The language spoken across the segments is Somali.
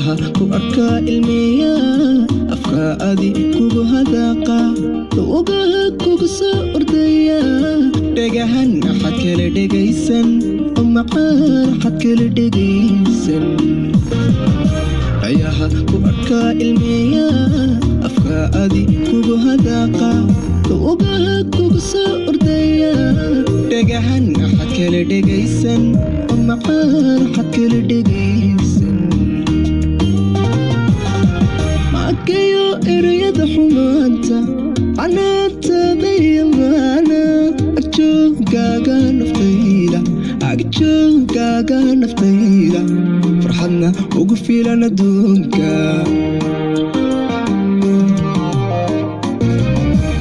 Ayaha ku arkaa ilmeeya, afka adi kugu hadaaqa, ugaha kugu soo ordaya, dhegahan axad kala dhegaysan oo macaan, axad kala dhegaysan. Ayaha ku arkaa ilmeeya, afka adi kugu hadaaqa, ugaha kugu soo ordaya, dhegahan axad kala dhegaysan oo macaan, axad kala dhegaysan. Maakayo ereyada xumaanta canaantadaya maana, agjoogaaga naftayda, agjoogaaga naftayda farxadna ugu filan adduunka.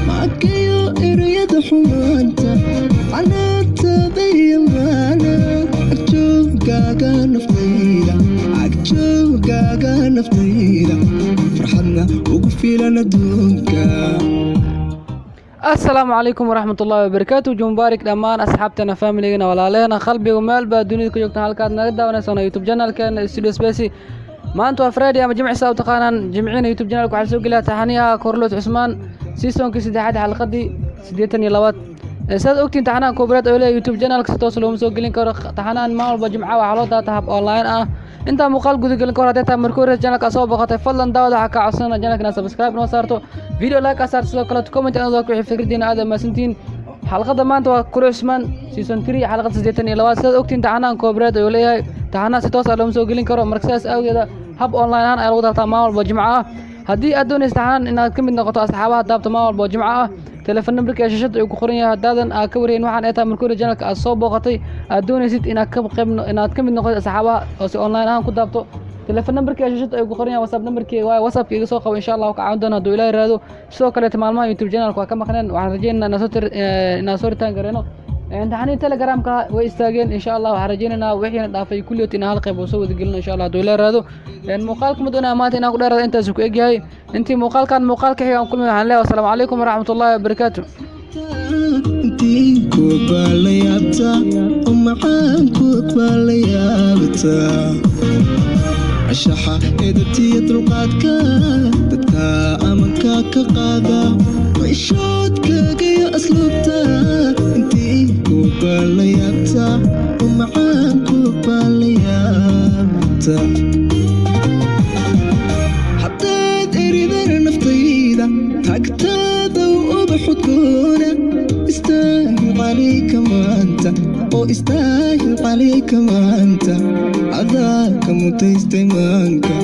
Maakayo ereyada xumaanta canaantadaya maana, agjoogaaga naftayda, agjoogaaga naftayda farxadna ugu filan adduunka. Asalaamu calaykum waraxmat ullahi wabarakaatu. Jumubaarik dhammaan asxaabteena, familigana, walaaleena qalbigu meel baa dunida ku joogtaan, halkaad naga daawanaysaan YouTube channelkeena Studio Space. Maanta waa Friday ama Jimci saa u taqaanaan. Jimcina YouTube channelka waxaa soo geliyaa taxaniyaha Korloos Cusmaan, seasonkii saddexaad, xalqadii 82aad. Saad ogtiin, taxanahan koobaad oo leeyahay YouTube channelka si toos looma soo gelin karo. Taxanahan maalin walba Jimca waxaa loo daata hab online ah. Intaa muuqaal guda gelin kahor, haddii taa markii hore channelka soo boqotay, fadlan daawada waxaa kaa codsana channelka inaad subscribe noo saarto, video like aa saarto, sidoo kale comment inaad ku wixii fikradiina. Aad mahadsantihiin. Xalqadda maanta waa Kuro Cusmaan season 3, xalqadda 82aad. Sidaad ogtiin, taxanahan koobaad ayuu leeyahay taxanaha si toos ah looma soo gelin karo. Marka sidaas awgeeda hab online ahaan ayaa lagu dartaa maalin walba Jimco ah. Haddii aad doonaysa taxanaan inaad ka mid noqoto asxaabaha daabta maalin walba oo Jimco ah, telefoon numberka ee shashada uu ku qoran yahay. Haddaadan aad ka warhayn waxaan ay tahay markii hore channelka aad soo booqatay, aad doonaysid inaad ka qayb, inaad ka mid noqotid asxaabaha oo si online ahaan ku daabto, telefoon numberka ee shashada uu ku qoran yahay WhatsApp numberkii waaye. WhatsAppka iga soo qabo, insha Allah ka caawin doona hadduu Ilaahay raado. Sidoo kaleeto maalmaha YouTube channelka waa ka maqneen. Waxaan rajaynaynaa inaan soo ritaan gareyno. Imtixaanihii Telegramka way istaageen. Insha Allah waxaan rajaynaynaa wixiina dhaafay kulliyood inaan hal qayb oo soo wada gelino, insha Allah hadduu Ilaahay raado. Muuqaalka ma doonaya maanta inaan ku dheeraado, intaas ku egyahay. Intii muuqaalkan muuqaalka xiga aan kulmay, waxaan leeyahay asalaamu calaykum waraxmatullaahi wabarakaatu. Intii koog baa la yaabtaa oo macaan, koog baa la yaabtaa, anshaxa, edabtiya, dulqaadka dadka amanka ka qaada, cishoodkagayo asluubta. Intii koog baa la yaabtaa oo macaan, koog baa la yaabtaa. Haddaad eridana naftayda tagtaada uba xudgoona, istaahil calayka maanta oo istaahil calayka maanta, adaa ka mutaystay maanka.